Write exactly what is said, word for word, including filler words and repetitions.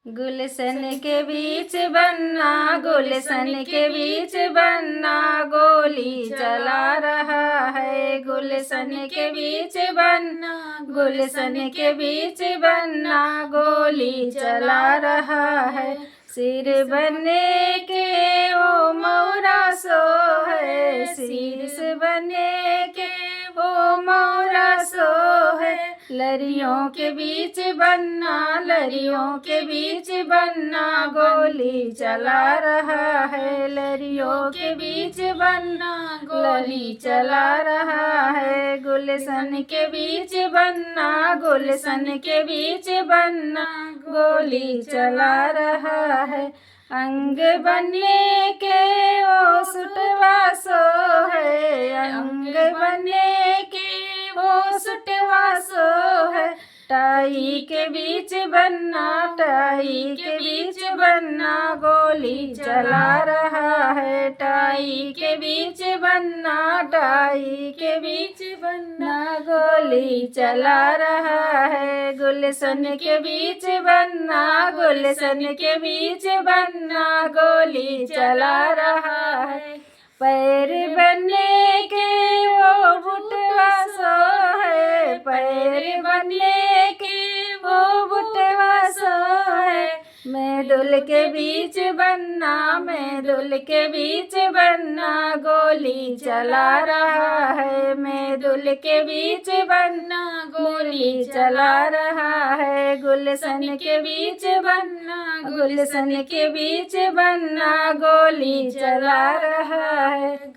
गुलशन के बीच बन्ना, गुलशन के बीच बन्ना, गोली चला रहा है। गुलशन के बीच बन्ना, गुलशन के बीच बन्ना, गोली चला रहा है। शेर बने के वो मौरा सो है, शीश बने के वो मौरा सो है। लरियों के बीच बन्ना, लरियों के बीच बन्ना, गोली चला रहा है। लरियों के बीच बन्ना, गोली चला रहा है। गुलशन के बीच बन्ना, गुलशन के बीच बन्ना, गोली चला रहा है। अंग बने के वो सुटवा सो है, अंग बने के वो सुटवा सो है। टाई के बीच बन्ना, टाई के बीच बन्ना, गोली चला रहा है। टाई के बीच बन्ना, टाई के बीच बन्ना, गोली चला रहा है। गुलशन के बीच बन्ना, गुलशन के बीच बन्ना, गोली चला रहा है। पैर बने के वो बुटवा सो है, पैर बने के वो बुटवा सो है। मेदुल के बीच बन्ना, मेदुल के बीच बन्ना, गोली चला रहा है। मेदुल के बीच बन्ना, गोली चला रहा है। गुलशन के बीच बन्ना, गुलशन के बीच बन्ना, गोली चला रहा है।